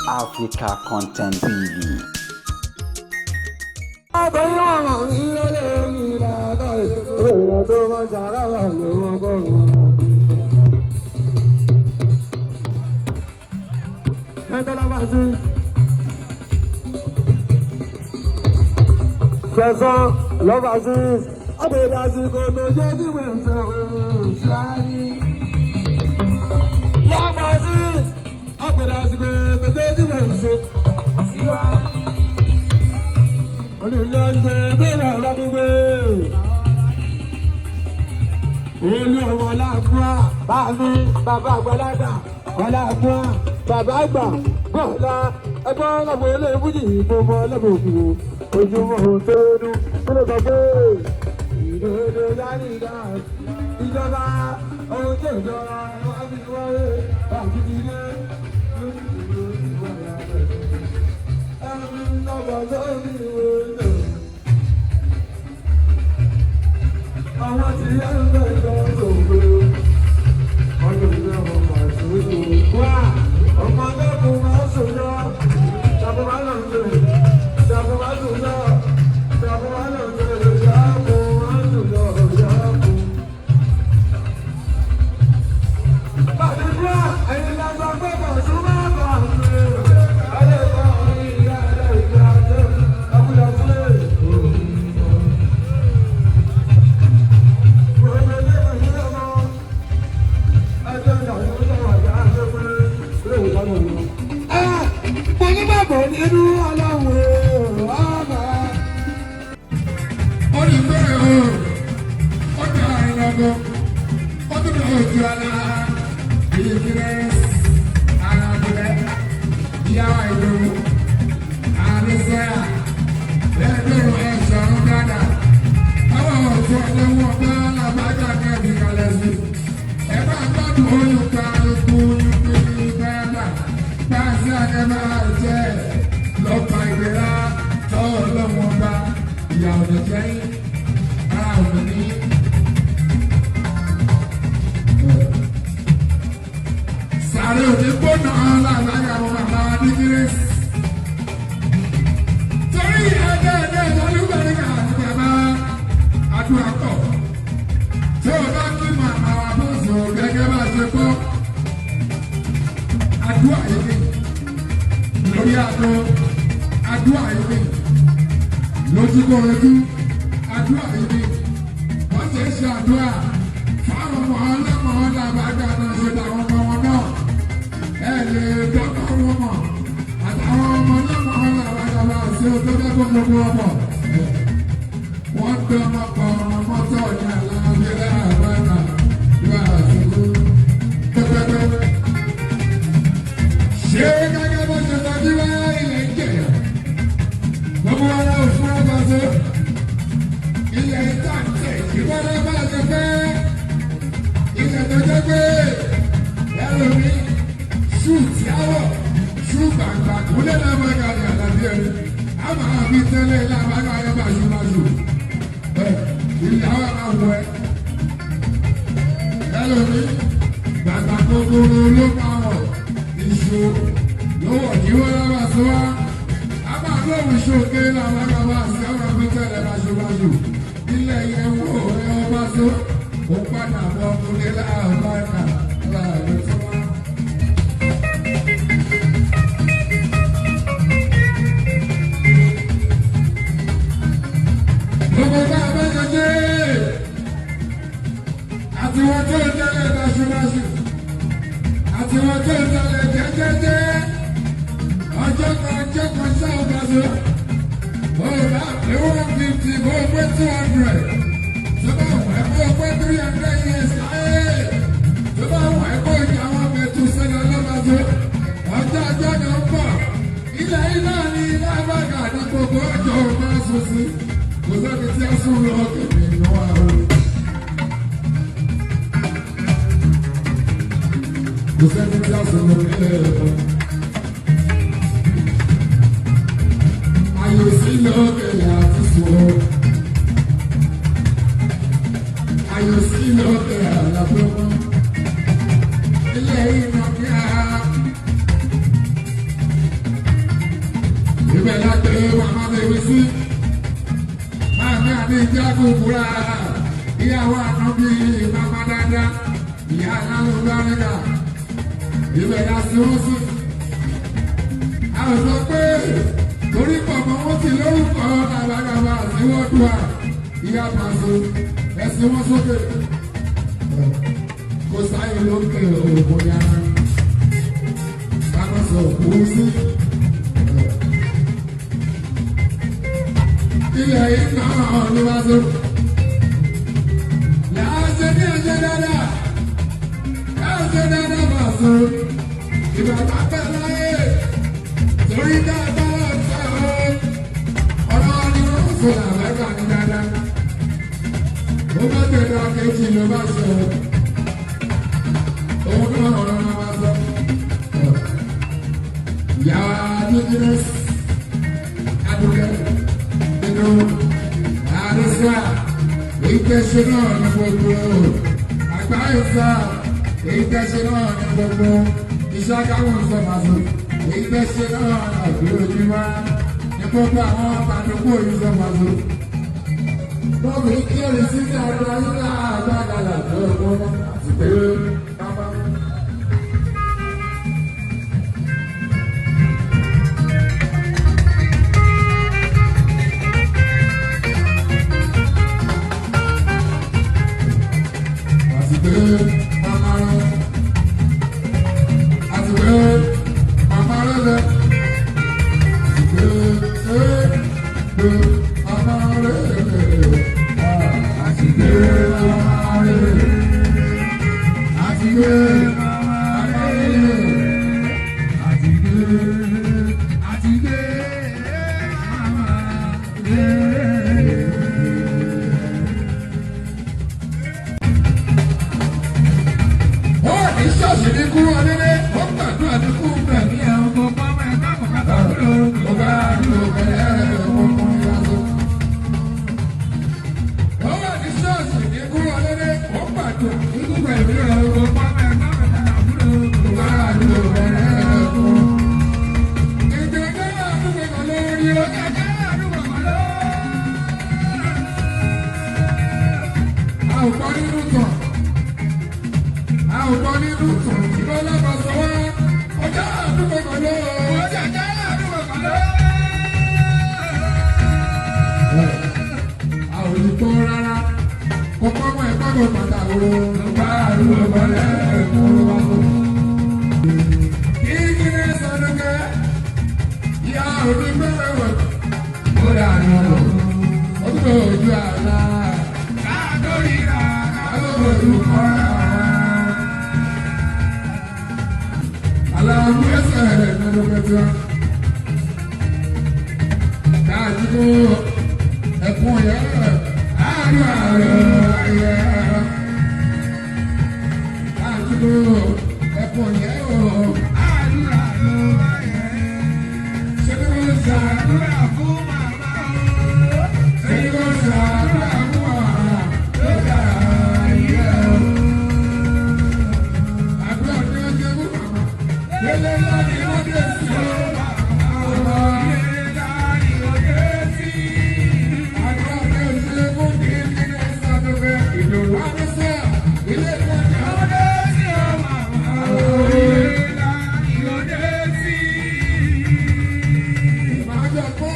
Africa Content TV. Sẹ̀sán lọ́ba sí ọ̀bẹ̀rẹ̀ àsìkò tó jẹ́ kí wọ́n ṣe ṣááyí. Lọ́ba sí ọ̀bẹ̀rẹ̀ àsìkò tó jẹ́ kí wọ́n ṣe ṣíwá. Olùlọ́gbẹ̀ bẹ̀rẹ̀ lọ́dúngbẹ̀. Olú ọmọ làkúrà bá mi bàbá àgbàlagbà ọ̀làkúrà bàbá àgbà bọ̀ọ̀lá ẹgbọ́n ọlọ́mọ ilé ìbújì ìgbòmọ̀ ọlọ́mọ òkú ojúmọ́ tó dún tó lè sọ pé ìdodo yáyíká ìjọba ohun tó ìjọba wá fi wáyé àti ilé ẹni lọ́gbà sórí ìwé náà. Àwọn tí yẹn ń bẹ̀ lọ sògbó ọdún ìgbà wọn mà sójú wá ọmọ akẹ́kọ̀ọ́ máa ń sòjọ́ ṣàkóso máa ń lọ sòjọ́ máa ń sòjọ́ ṣàkóso máa ń lọ sòjọ́ ṣàkóso máa ń sòjọ́ ṣàkóso. Bàbá ẹ̀yin la sọ pé bàtú má bà mí. Ayé bá orí ìyá ẹ̀dá ìgbà tó àbúlà sílẹ̀. Mo ní bàbá nínú ọlọ́run ọba. Ó ní bẹ́ẹ̀ o, ó ní àìlọ́gọ́, ó tún ní ojú ala, ìkírẹ́, arábìlẹ̀, ìyáwó ìdòwú, àrísẹ́yà, lẹ́ẹ̀dọ́rọ̀ ẹ̀ṣọ́ ń dáadáa. Àwọn ọ̀tún ọlọ́wọ́ bá làbájá kẹ́ẹ̀dì kalẹ̀ sí. Ẹ bá gbádùn oyún ká ikú yúkú bẹ́ẹ̀ bá sí akẹ́bá jẹ́ lọ́pàá ìlera tọ́ ọlọ́wọ́n bá ìyá ọ̀nà jẹ́yìn ara ọ̀nà ní. Sàrẹ́ òní gbóná làbáyà àwọn bàbá ní gírẹ́sì. Torí ẹgbẹ́ ẹgbẹ́ ìyálùbẹ̀rẹ̀ àti bàbá àdúrà pọ̀. Tí o bá kí màmá wa bó sọ gẹ́gẹ́ bá ṣe gbọ́. Àdúrà yìí ni lórí àgọ́, àdúrà yìí ni lójúkọ̀ọ́jú, àdúrà yìí ni wọ́n ṣe ń ṣe àdúrà fáwọn ọmọ ọlọ́mọ ọlọ́mọ náà ṣe tàwọn ọmọ wọn náà ẹ lè dọ́kọ̀ wọn mọ̀ àtàwọn ọmọ ọlọ́mọ ọlọ́mọ àti ọdọ́dọ́ gbogbo ọmọ wọ́n dán ọmọ ọmọ mọ́tò ní aláàbílẹ̀ àbáta yóò àtúntò pẹ́pẹ́pẹ́. Ṣé gẹ́gẹ́ bó ṣe sọ bí wáyé ilẹ̀ ń jẹ̀yà? Gbogbo wa la òfin ọba ṣe. Ilẹ̀ ìtàǹtẹ̀ ìbọ̀dọ̀ bá ṣe fẹ́. Ilẹ̀ tó jẹ́ pé ẹlòmí ṣù tí a wọ̀ ṣù gbàgbà kúlẹ̀ lábàgà ní àlàbí ẹni. A máa fi tẹ́lẹ̀ lábàgà yẹn bàṣubàṣu. Ilẹ̀ àwọn máa wọ ẹ. Ẹlòmí bàtà kòkòrò ló máa wọ̀ iṣu lówó kí wọ́n lọ́wọ́ sí wa. A máa lóhùn ṣòkè làwọn bá sí ọ̀rọ̀ fi tẹ́lẹ̀ báṣubàṣu. Ilẹ̀ yẹn wò ẹ ọba tó. Ó padà bọ̀ ọkùnrin láàbàkà láàbẹ̀ tó wá. Gbogbo bá a bá ṣe dé àti wọn tó ń tẹ́lẹ̀ báṣubàṣu àti wọn tó ń tẹ́lẹ̀ jẹ́jẹ́jẹ́ ọjọ́ kan ọjọ́ kan ṣáà báṣu bó o bá pé 150 bó o pé 200 tó bá wọ̀ ẹ́ kó o pé 300 years láyé tó bá wọ̀ ẹ́ kó o jẹ́ àwọn mẹ́tò sẹ́lẹ̀ lọ́bàṣu ọjọ́ ọjọ́ kan ń bọ̀ ilẹ̀ iná ni ilé abága ní gbogbo ọjọ́ máa sùn sí kò sẹ́ni tí a sùn lọ kẹ̀mí inú wa o. Kò sẹ́ni tí a sùn lọ kẹ̀mí o. Ayò sí lókè àti sùn o. Ayò sí lókè àlàfo mọ́. Ilé iná kí a. tèmi sí. Máàmí àti ìjágò fúra. Ìyàwó ànábì màmá dáadáa. Ìyá aláwọ̀ bárẹ́kà. Ibẹ̀ la sí wọ́n sí. A ò sọ pé torí pọ̀mọ́ wọ́n ti lórúkọ kàbàkàbà sí wọ́n dùn à. Ìyá pàṣẹ ẹ̀sìn wọn sókè. Kò sáyé lókè òògùn yàrá. Bákan sọ kú sí. Ilẹ̀ yìí náà ló wá sọ. Láàṣẹ ní ẹ̀ṣẹ̀ dáadáa. Láàṣẹ dáadáa máa sọ. Ìgbà tá pẹ́ láyé. Torí dáadáa ọ̀sẹ̀ o. Ọ̀rọ̀ ni wọ́n sọ làbẹ́ka ní dáadáa. Ó bá tẹ̀lé akéjì ló bá sọ. Òun náà ọ̀rọ̀ náà máa sọ. Yàrá Dúdúrẹ́sì, Adúgẹ́, nínú àdúsá, ìtẹ̀sẹ̀ náà ní gbogbo. Àgbáyé sá, ìtẹ̀sẹ̀ náà ní gbogbo. Iṣẹ́ káwọn sọ màá ìtẹ̀sẹ̀ náà àgbèrè ní gbogbo àwọn àdúgbò yìí sọ màá Bọ́ọ̀lù kí ẹ̀rí sí ní àgbà yín àgbàdàlà tó gbọ́n àti pé bàbá. Àti pé màmá rẹ̀. Àti pé màmá rẹ̀ lẹ̀. Àti pé pé màmá rẹ̀ lẹ̀. Àti pé màmá rẹ̀ lẹ̀. Àti pé màmá rẹ̀ lẹ̀. Àti pé àti pé màmá rẹ̀ lẹ̀. Ó wà ní ṣọ́ọ̀ṣì ní kúrò nílé, ó gbàdúrà ní kú bẹ̀. Ní àwọn ọmọ ọmọ ẹ̀ka kọ̀ọ̀kan tó ń lò. Ó bá lò bẹ́ẹ̀ ọkùnrin lásán. Ó wà ní ṣọ́ọ̀ṣì ní kúrò nílé, ó gbàdúrà ní kú bẹ̀. Ní àwọn ọmọ ọmọ ẹ̀ka kọ̀ọ̀kan tó ń lò. Ó bá lò bẹ́ẹ̀ ọkùnrin. Ìjọba àdúgbò kan lórí ó. A ò gbọ́ nínú tàn. A ò gbọ́ nínú tàn. Ìbọn lábàá sọ wá. Ọjọ́ àdúgbò kan lórí. A ò ní gbọ́ rárá. Kọ́kọ́ mọ ẹ̀kọ́ kò padà wò. Bá àrùn ọ̀bọ̀lẹ̀ ẹ̀kọ́ wá fún. Kí kí ní sọdúnkẹ́? Ìyá òní gbẹ́rẹ́ wọ̀. Ó dà nù. Ó tún bẹ̀ ojú àlá. Káàdó ojú kọ́ra. Àlàmú ẹsẹ̀ rẹ̀ nínú pẹ̀tẹ́. Káàdúgbò ẹ̀kún yẹn. Àárọ̀ àárọ̀ ayẹ. Káàdúgbò ẹ̀kún yẹn o. Ṣé kí wọ́n ṣàdúrà fún màmá o? Ṣé kí wọ́n ṣàdúrà fún màmá? Ló dára ayé o. Àdúrà ni ó ṣe fún màmá. Délé lọ́ni ó dé sí o. Màmá. Àdúrà ni ó ṣe fún kí ní ṣàdúrà. Ìdòwú àdúrà ilé ìtajà. Màá jọ kó.